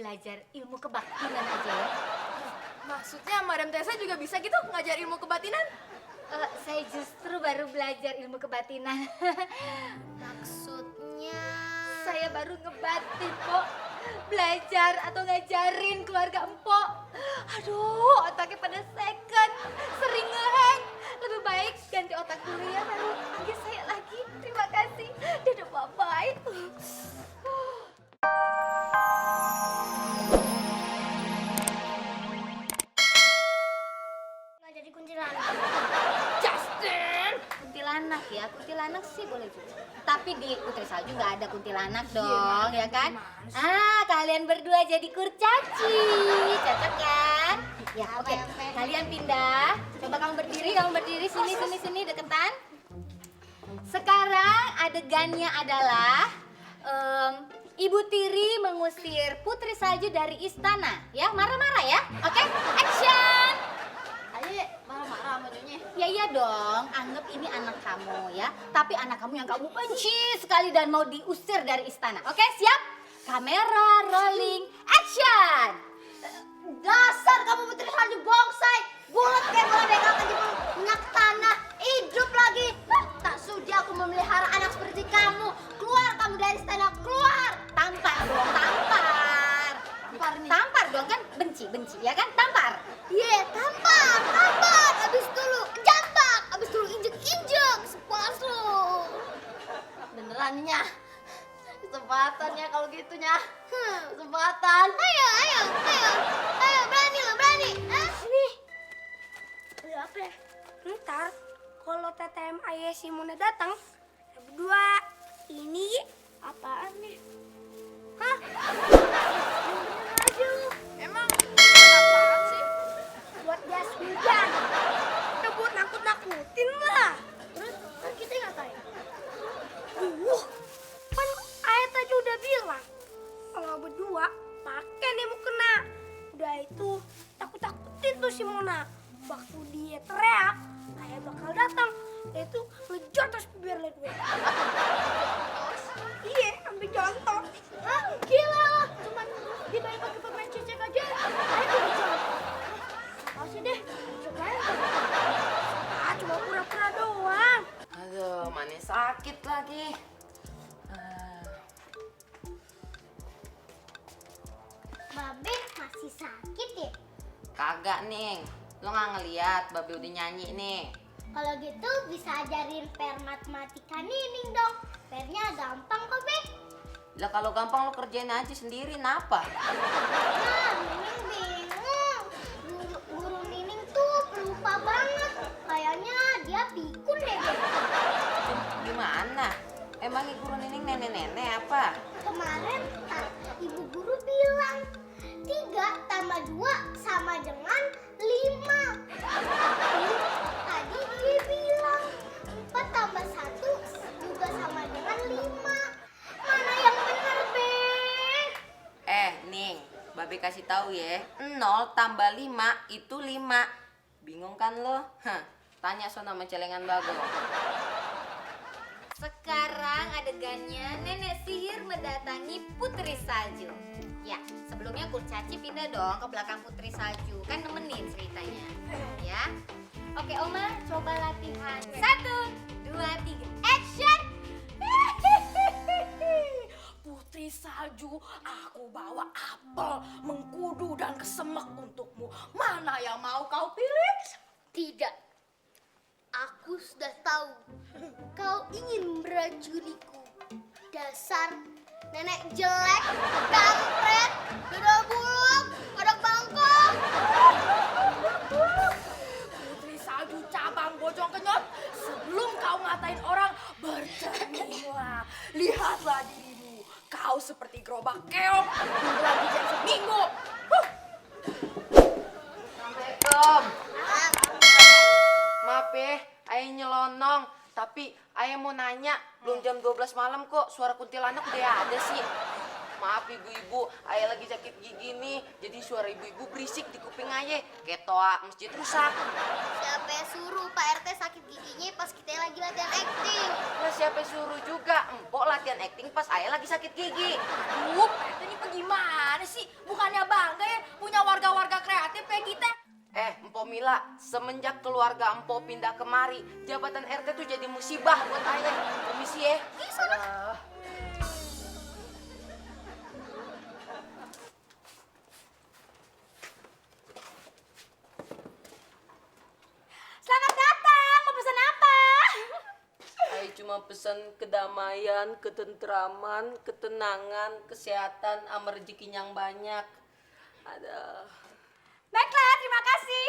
belajar ilmu kebatinan aja ya. Maksudnya Madam Tessa juga bisa gitu ngajar ilmu kebatinan? Saya justru baru belajar ilmu kebatinan. Maksudnya Saya baru ngebatin, Pok. Belajar atau ngajarin keluarga Empok. Aduh, otaknya pada second. Sering ngehang. Lebih baik ganti otak dulu ya, baru panggil saya lagi. Terima kasih. Dadah, bye-bye. nggak jadi kuntilanak. Justin! Kuntilanak ya, kuntilanak sih boleh juga. Tapi di Putri Salju nggak ada kuntilanak dong, ya kan? Kalian berdua jadi kurcaci, cocok kan? Ya, oke. Kalian pindah. Coba kamu berdiri, sini deketan. Sekarang adegannya adalah Ibu Tiri mengusir Putri Salju dari istana, ya? Marah-marah ya, oke? Action! Ayo marah-marah sama nyonya. Ya iya dong, anggap ini anak kamu ya. Tapi anak kamu yang kamu benci sekali dan mau diusir dari istana. Oke, siap? Kamera, rolling, action! Dasar kamu Putri Salju bongsai, bulat kayak bola begal di minyak tanah, hidup lagi. Tak sudi aku memelihara anak seperti kamu. Keluar kamu dari istana, keluar. Tampar dong, tampar. Tampar dong kan benci ya kan? Tampar. Iya, tampar. Abis dulu jambak, abis dulu injek, sepuas lu. Beneran nya. Kesempatannya kalau gitunya. Kesempatan. Ayo, berani. Sini. Ada apa ya? Ntar kalau TTM ayah Simona datang, kita berdua ini apaan nih? Hah? Aja lu. Emang apaan sih? Buat jas hujan. Udah buat nakut-nakutin lah. Terus kan kita ngapain? Kan ayah tadi udah bilang kalau berdua pakai nih mukena. Udah itu takut-takutin tuh si Mona. Waktu dia teriak, ayah bakal datang. Dia tuh ngejar terus biar lihat gue. Iya, ambil contoh. Hah? Gila lo, cuman dibayar pakai pemain cecek aja. Ayo kita coba. Kasih deh, coba aja. Cuma pura-pura doang. Aduh, mana sakit lagi. Babe masih sakit ya? Kagak nih, lo nggak ngeliat Babe udah nyanyi nih. Kalau gitu bisa ajarin PR matematika Nining dong. PR-nya gampang kok, Be. Lah kalau gampang lo kerjain aja sendiri, napa? Nah, Nining bingung. Guru Nining tuh pelupa banget. Kayaknya dia pikun deh, Be. Gimana? Emangnya guru Nining nenek-nenek apa? Kemarin ibu guru bilang 3 tambah 2 sama dengan 5. Tadi dia bilang 4 tambah 1 juga sama dengan 5. Mana yang benar, Be? Ning, Babe kasih tahu ya, 0 tambah 5 itu 5. Bingung kan lo? Tanya sono sama celengan Bagong. Sekarang adegannya nenek sihir mendatangi Putri Salju. Ya, sebelumnya kurcaci pindah dong ke belakang Putri Salju. Kan nemenin ceritanya. Ya. Oke, Oma, coba latihan. 1, 2, 3, action! Putri Salju, aku bawa apel, mengkudu dan kesemek untukmu. Mana yang mau kau pilih? Tidak. Aku sudah tahu. Kau ingin meracuniku. Dasar nenek jelek, kampret, dada buluk, anak bangkok. Putri Salju cabang bojong kenyot, sebelum kau ngatain orang, bercerminlah. Lihatlah dirimu, kau seperti gerobak keong, belum lagi jam seminggu. Assalamualaikum. Maaf ya, ayah nyelonong. Tapi ayah mau nanya, belum jam 12 malam kok suara kuntilanak udah ada sih. Maaf ibu-ibu, ayah lagi sakit gigi nih. Jadi suara ibu-ibu berisik di kuping ayah. Kayak toa masjid rusak. Siapa yang suruh Pak RT sakit giginya pas kita lagi latihan acting? Nah siapa suruh juga? Empok latihan acting pas ayah lagi sakit gigi. Pak RT ini bagaimana sih? Bukannya bangga ya punya warga-warga kreatif kayak kita? Empok Mila, semenjak keluarga empok pindah kemari, jabatan RT tuh jadi musibah buat ayah. Permisi ya. Aduh. Selamat datang, mau pesan apa? Saya cuma pesan kedamaian, ketentraman, ketenangan, kesehatan, sama rezeki yang banyak. Ada. Baiklah, terima kasih.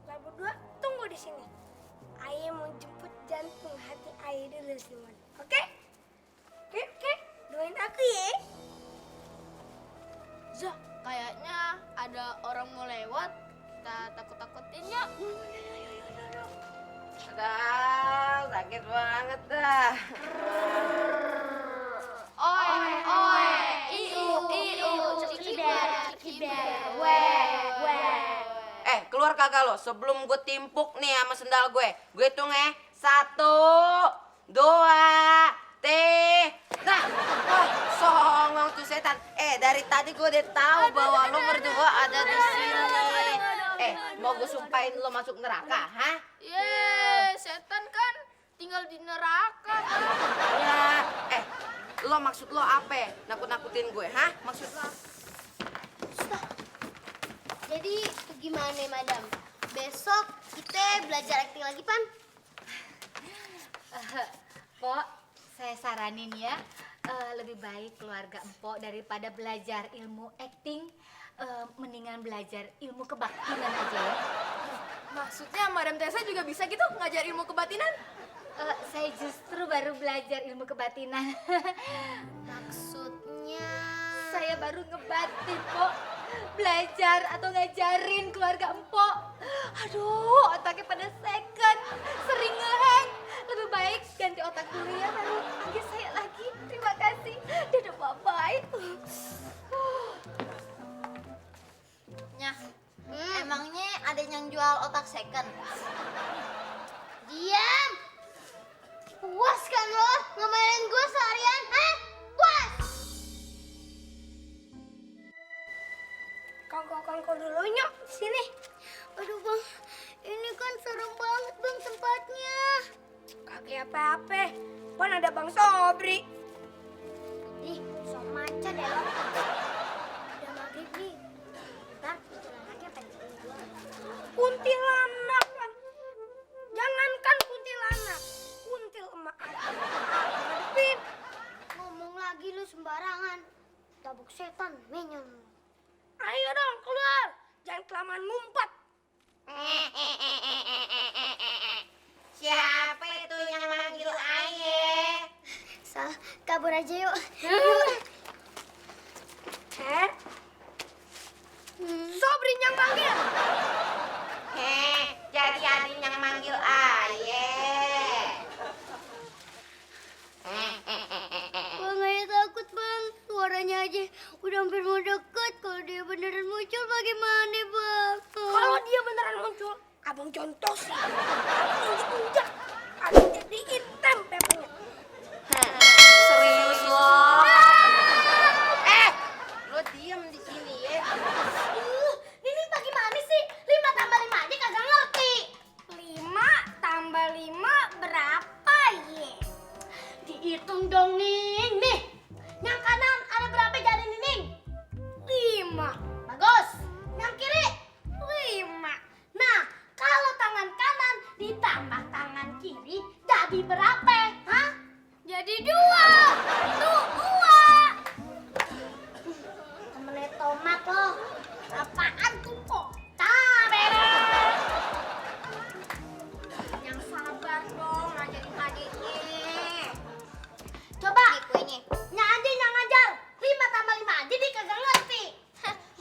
Kalian berdua tunggu di sini. Ayah mau jemput jantung hati ayah dulu Simon. Oke? Oke. Doain aku ya. Zah, kayaknya ada orang mau lewat. Kita takut-takutin yuk. Aduh, sakit banget dah. Oi, iu, cikiber, Keluar kagak lo? Sebelum gue timpuk nih sama sendal gue hitung 1, 2, 3. Nah, wah, songong tuh setan. Dari tadi gue udah tahu bahwa lo berdua ada di sini. Mau gue sumpahin lo masuk neraka, hah? setan kan tinggal di neraka. Ya, lo maksud lo apa? Nakut-nakutin gue, hah? Maksud lo? Jadi gimana madam? Besok kita belajar acting lagi pan? Pok, saya saranin ya, lebih baik keluarga Empok daripada belajar ilmu acting, mendingan belajar ilmu kebaktinan aja ya. Maksudnya Madam Tessa juga bisa gitu ngajar ilmu kebatinan? Saya justru baru belajar ilmu kebatinan. Maksudnya Saya baru ngebatin, Pok. Belajar atau ngajarin keluarga Empok. Aduh, otaknya pada second, sering ngehang. Lebih baik ganti otak dulu ya, baru panggil saya lagi. Terima kasih. Dadah, bye-bye. Nyah, emangnya ada yang jual otak second? diam. Puas kan lo ngomelin gue seharian? Hah? Puas? Kangkong dulu nyok sini. Aduh bang, ini kan serem banget bang tempatnya. Kagak apa-apa. Pan ada Bang Sobri. Ih, sok macan ya lo. Udah maghrib nih. Ntar kuntilanaknya pengen gue. Kuntilanak kan. Jangankan kuntilanak. Kuntil emak aja. Ngadepin. Ngomong lagi lu sembarangan. Tabuk setan, menyon. Ayo dong keluar. Jangan kelamaan ngumpet. Siapa itu yang manggil ayah? Sal, kabur aja yuk. Sobri yang panggil. Jadi Adin yang manggil ayah. Bang, ayah takut bang. Suaranya aja udah hampir mau deket. Kalau dia beneran muncul bagaimana bang? Kalau dia beneran muncul, abang contoh sih. Injek-injek. Abang jadiin tempelnya. Serius lo? Lo diem di sini ya. Ini bagaimana sih? 5 tambah 5 aja kagak ngerti. 5 tambah 5 berapa ye? Dihitung dong Ning. Nih, yang kanan ada berapa jari nih Ning? 5. Bagus. Yang kiri? 5. Nah, kalau tangan kanan ditambah tangan kiri jadi berapa? Hah? Jadi 2. Tuh, 2. Temennya tomat loh. Apaan tuh kok? Beres. Yang sabar dong ngajarin adiknya. Coba. Nih kuenya. Nya aja yang ngajar. 5 tambah 5 aja dia kagak ngerti.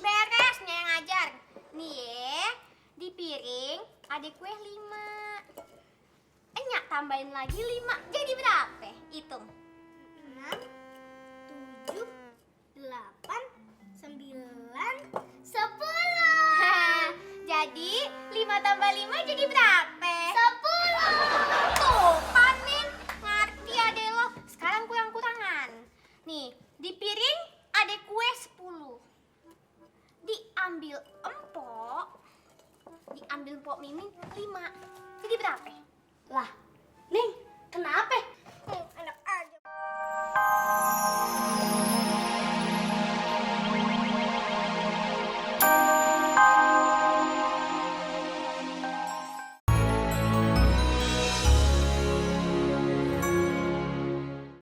Beresnya yang ngajar. Nih ye, di piring ada kue 5. Enyak tambahin lagi 5. Jadi berapa? Hitung. empok, diambil empok Mimin 5. Jadi berapa? Lah, Ning, kenapa?